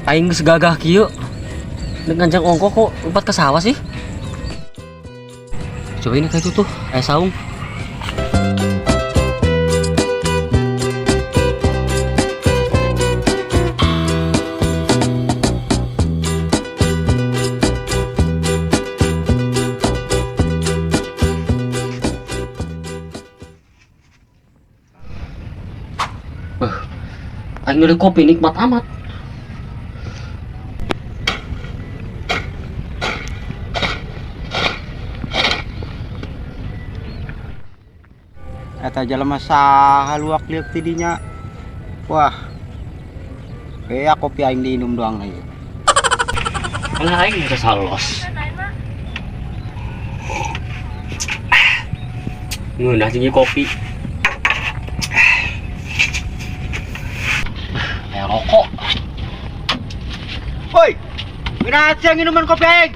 Aing geus gagah kieu. Nek nganjang ongko kok lompat ke sawah sih? Coba ini kayak itu tuh, aya saung. Aing beli kopi nikmat amat. Eta jelema saha luak liuk ti dinya. Wah. Kayak kopi aing diinum doang ieu. Karena aing bisa salos. Ngeunah jeung ieu kopi. Aya rokok. Woi. Ngeunah sia nginuman kopi aing.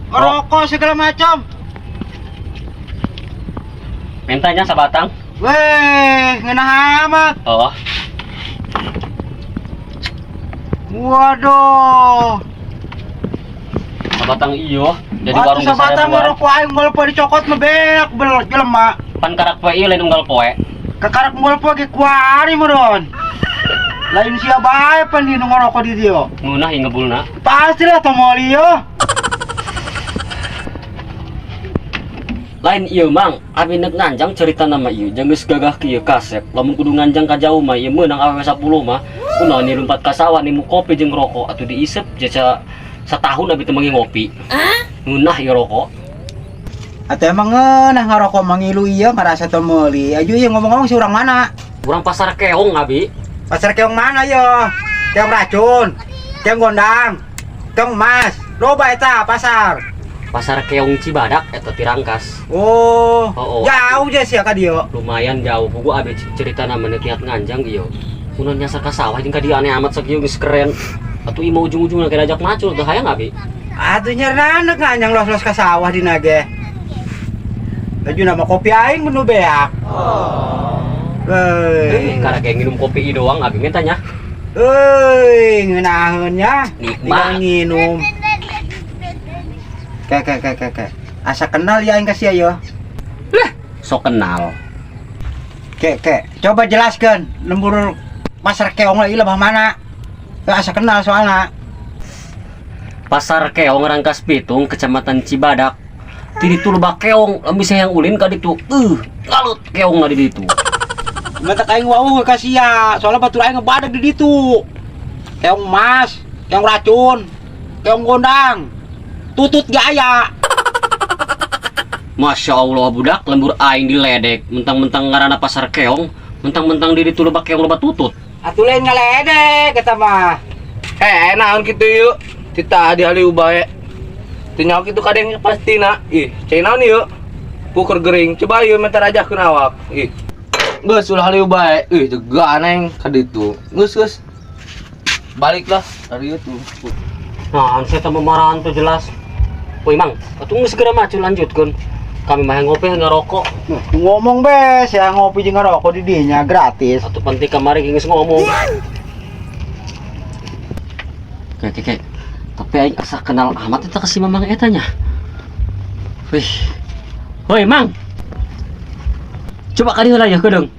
Rokok segala macam. Mintanya sabatang. Weh, ngeunah amat. Oh. Waduh. Sabatang iyo, jadi Atuh warung sabatang besar rokok aing moal poe dicokot mah beak bel jelema. Pan karak poe ieu lain unggal poe. Kakarak moal poe ge kuari meureun. Lain sia bae pan di nu ngarokok di dieu. Ngeunah ieu ngebulna. Pastilah tong moal ieu. Lain ieu mang, abi nek nganjang cerita nama ieu, jeung geus gagah kieu kasep. Lamun kudu nganjang ka jauh mah ieu meunang awewe 10 mah. Kunaon ieu lumpat ka sawah nimu kopi jeung rokok atuh diisep jasa setahun abi teu meungi ngopi. Ngeunah ieu rokok. Atuh emang ngeunah ngarokok mangilu ieu ngarasa teu meuli. Aju ieu ngomong-ngomong si urang mana? Urang pasar keong abi. Pasar keong mana ieu? Keong racun, keong gondang, keong emas. Loba eta pasar. Pasar Keong Cibadak eta ti Rangkas. Oh, Oh, oh. Jauh je sia ka dieu. Lumayan jauh. Pugu abi cerita nama niat nganjang ieu. Kunaon nyasar ka sawah jeung ka dieu aneh amat sakieu geus keren. Atuh ieu mah ujung-ujungna ke diajak macul teu hayang abi. Atuh nyerna nganjang los-los ka sawah dina ge. Laju nama kopi aing menu beak. Oh. Heuy. Karena kayak nginum kopi ieu doang abi mintanya. Heuy, ngeunaheun nya. Nikmat. Tinggal nginum. Ke ke ke ke ke. Asa kenal ya aing ka sia yo. Lah, sok kenal. Ke ke, coba jelaskan lembur pasar keong lagi lebah mana? Asa kenal soalna. Pasar Keong Rangkas Bitung, Kecamatan Cibadak. Ti ditu lebah keong, lamun bisa yang ulin ka ditu. Ngalut keong di ditu. Mata aing wauh ka sia, soalnya batur aing ngebadak di ditu. Keong emas, keong racun, keong gondang. Tutut ge aya. Masya Allah budak, lembur aing diledek, mentang-mentang ngaranna pasar keong, mentang-mentang di ditu lebah keong lebah tutut. Atuh lain ngaledek eta mah. Naon kitu yeuh? Tita di haliu bae. Teu nyaho kitu kadeng pastina. Ih, cai naon ieu? Puker gering. Coba ieu minta rajakeun awak. Ih. Geus ulah haliu bae. Ih, jegaan aing ka ditu. Geus geus. Baliklah dari itu. Nah, saya tambah marahan tuh jelas. Woi mang, atuh geus segera maju lanjutkeun. Kami mah ngopi ngerokok. Nah, ngomong be, saya ngopi jeung ngerokok di dinya gratis. Atuh penting kamari geus ngomong. Oke, oke, oke. Tapi aing asa kenal amat eta ka si Mamang eta nya. Wih. Woi, Mang. Coba kali heula ya kedeung.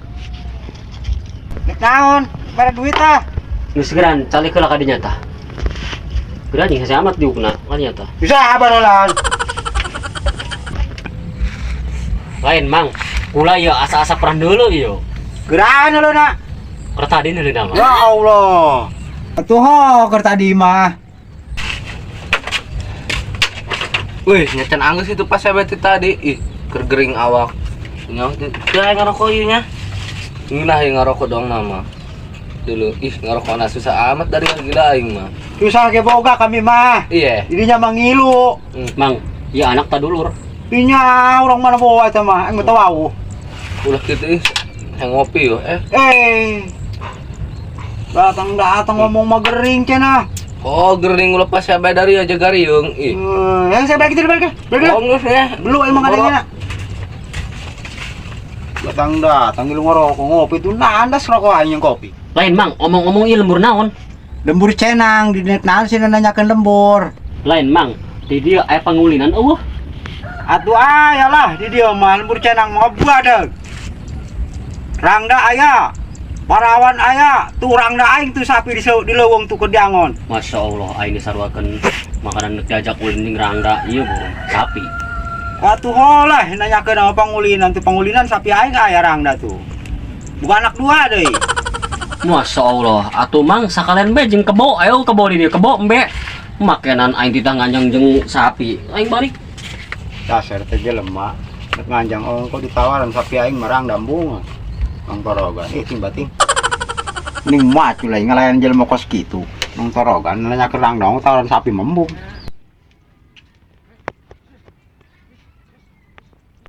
Nek naon? Mere duit tah. Geus geran, calik heula ka dinya tah. Geran jeung hese amat diukna ka dinya tah. Bisa barolan. Lain, Mang. Kula ieu asa-asa pernah deuleu ieu. Geran heula na. Keur tadi deuleu mah. Ya Allah. Atuh ho keur tadi mah. Wih, nyecan anggeus itu pas saya beti tadi. Ih, keur gering awak. Nyaho teh ngarokok ieu nya. Ngeunah ieu ngarokok doang nama. Dulu, ih ngarokokna susah amat dari gila aing mah. Susah ge boga kami mah. Iya. Dirinya mangilu. Mang, ieu anak ta dulur. Inya urang mana bawa eta mah, aing mah teu wawuh. Ulah kitu ih, hayang ngopi yo. Datang-datang ngomong mah gering cenah. Oh, gering ulah pas saya dari aja gariung. Ih. Yang saya balik balik balik. Oh, geus ya. Belu emang adanya. Datang-datang lu ngerokok ngopi tuh nandas rokok aing yang kopi. Lain, Mang, omong-omong ieu lembur naon? Lembur cenang, di net naon sih nanyakeun lembur. Lain, Mang, di dieu aya pangulinan euweuh? Atuh aya lah di dieu mah lembur cenang mah badag. Rangda aya, parawan aya, tuh rangda aing tuh sapi di leuweung tuh keur diangon. Masya Allah, aing disaruakeun makanan nu diajak ulin jeung rangda ieu bohong sapi. Atuh holah nanyakeun sama pangulinan tuh, pangulinan sapi aing aya rangda tuh. Bukan anak dua deui. Masya Allah, atuh Mang sakalian be jeung kebo, ayo kebo di dieu, kebo embe. Makanan aing titah nganjang jeung sapi. Aing balik. Dasar teh jelema, rek nganjang ongko ditawaran sapi aing mah rangda embung. Mang Torogan, eh ting bating. Mending maju lah ngalayan jelema kos kitu. Mang Torogan nanyakeun rangda tawaran sapi embung.